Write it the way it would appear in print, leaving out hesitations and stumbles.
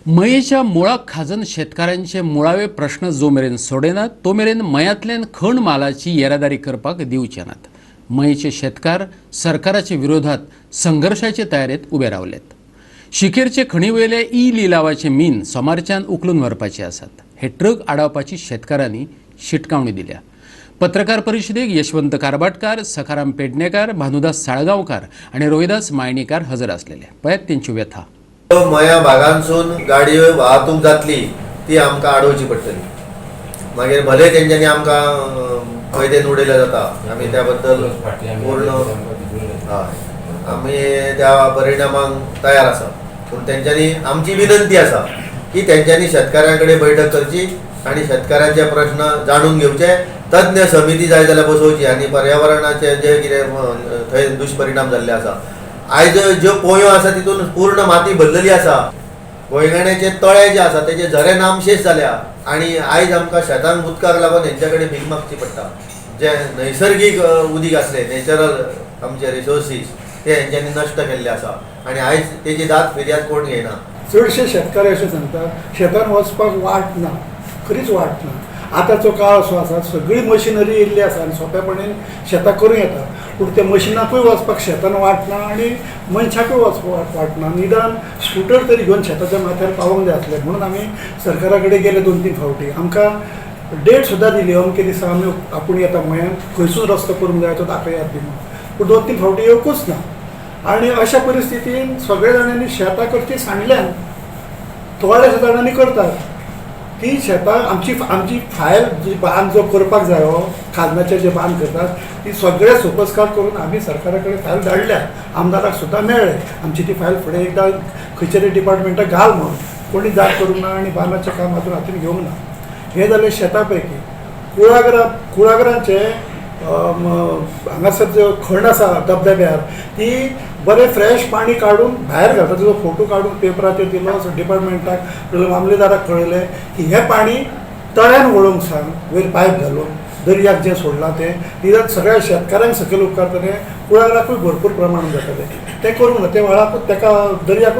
मयेच्या मुळाक खाजन शेतकारांचे मुळावे प्रश्न जो मेरेन सोडयनात तो मेरेन मयांतल्यान खण मालाची येरादारी करपाक दिवचे नात. मयेचे शेतकार सरकाराच्या विरोधात संघर्शाचे तयारेत उबे रावलेत. शिखेरचे खणीवयले ई लिलावाचे मीन सोमारच्यान उखलून व्हरपाचे आसात. हे ट्रक आडावपाची शेतकारांनी शिटकावणी दिल्या. पत्रकार परिशदेक यशवंत कारबाटकार, सखाराम पेडणेकार, भानुदास साळगांवकार आनी रोहिदास मायणीकार हजर आसलेले. पळयात तेंच्यो व्यथा. मया भागांसून गाडयो वाहतूक जातली ती आमकां आडोवची पडटली. मागीर भले तेंच्यांनी आमकां कैदेन उडयल्या जाता, आमी त्या बद्दल पूर्ण हय आमी त्या परिणामांक तयार आसा. पूण तेंच्यांनी आमची विनंती आसा की तेंच्यांनी शेतकाऱ्यां कडेन बैठक करची आनी शेतकाऱ्यांचे प्रश्न जाणून घेवचे. तज्ञ समिती जाय जाल्यार बसोवची आनी पर्यावरणाचे जे कितें थंय दुश्परिणाम जाल्ले आसा, आयज ज्यो पोंयो आसा तितून पूर्ण माती भरलेली आसा. गोंयगाण्याचे तळे जे आसा तेजे झरे नामशेष जाल्या आनी आयज आमकां शेतांक उदकाक लागून हेंच्या कडेन भीक मागची पडटा. जे नैसर्गीक उदीक आसले, नॅचरल आमचे रिसोर्सीस, ते हेंच्यांनी नश्ट केल्ले आसा आनी आयज तेजी दाद फिर्याद कोण घेयना. चडशे शेतकार अशें सांगतात, शेतान वचपाक वाट ना. खरीच वाट ना. आतांचो काळ असो आसा, सगळी मशिनरी येयल्ली आसा आनी सोंपेपणीन शेतां करूं येता. पूण त्या मशिनाकूय वचपाक शेतान वाट ना आनी मनशाकूय वचपाक वाट ना. निदान स्कुटर तरी घेवन शेताच्या माथ्यार पावोंक जाय आसलें म्हणून आमी सरकारा कडेन गेले 2-3 फावटी. आमकां डेट सुद्दां दिली, अमके दिसा आमी आपूण येता मयान, खंयसून रस्तो करूंक जाय तो दाखयात बी म्हणून. पूण 2-3 फावटी येवकूच ना आनी अशा परिस्थितीन सगळ्या जाणांनी शेतां करची सांडल्यान थोड्याशा जाणांनी करतात ती शेतां. आमची आमची फायल जी बांद जो करपाक जायो, खाजनाचे जे बांद करतात ती सगळे सोपस्कार करून आमी सरकारा कडेन फायल धाडल्या. आमदाराक सुद्दां मेळ्ळे. आमची ती फायल फुडें एकदां खंयच्या तरी डिपार्टमेंटाक घाल म्हणून. कोणी जाग करूंक ना आनी बांदाचें काम आजून हातीन घेवंक ना. हें जालें शेतां पैकी. कुळागरां, कुळागरांचे हांगासर जो खण आसा धबधब्यार, ती बरें फ्रेश पाणी काडून भायर घालता. तेजो फोटो काडून पेपराचेर दिलो, डिपार्टमेंटाक, मामलेदाराक कळयलें की हें पाणी तळ्यान वळोवंक सांग, वयर पायप घालून दर्याक जें सोडलां तें. निदान सगळ्या शेतकाऱ्यांक सकयल उपकारतलें, कुळागराकूय भरपूर प्रमाणान जातलें. तें करूंक ना. तें व्हाळाकूच, तेका दर्याकूच.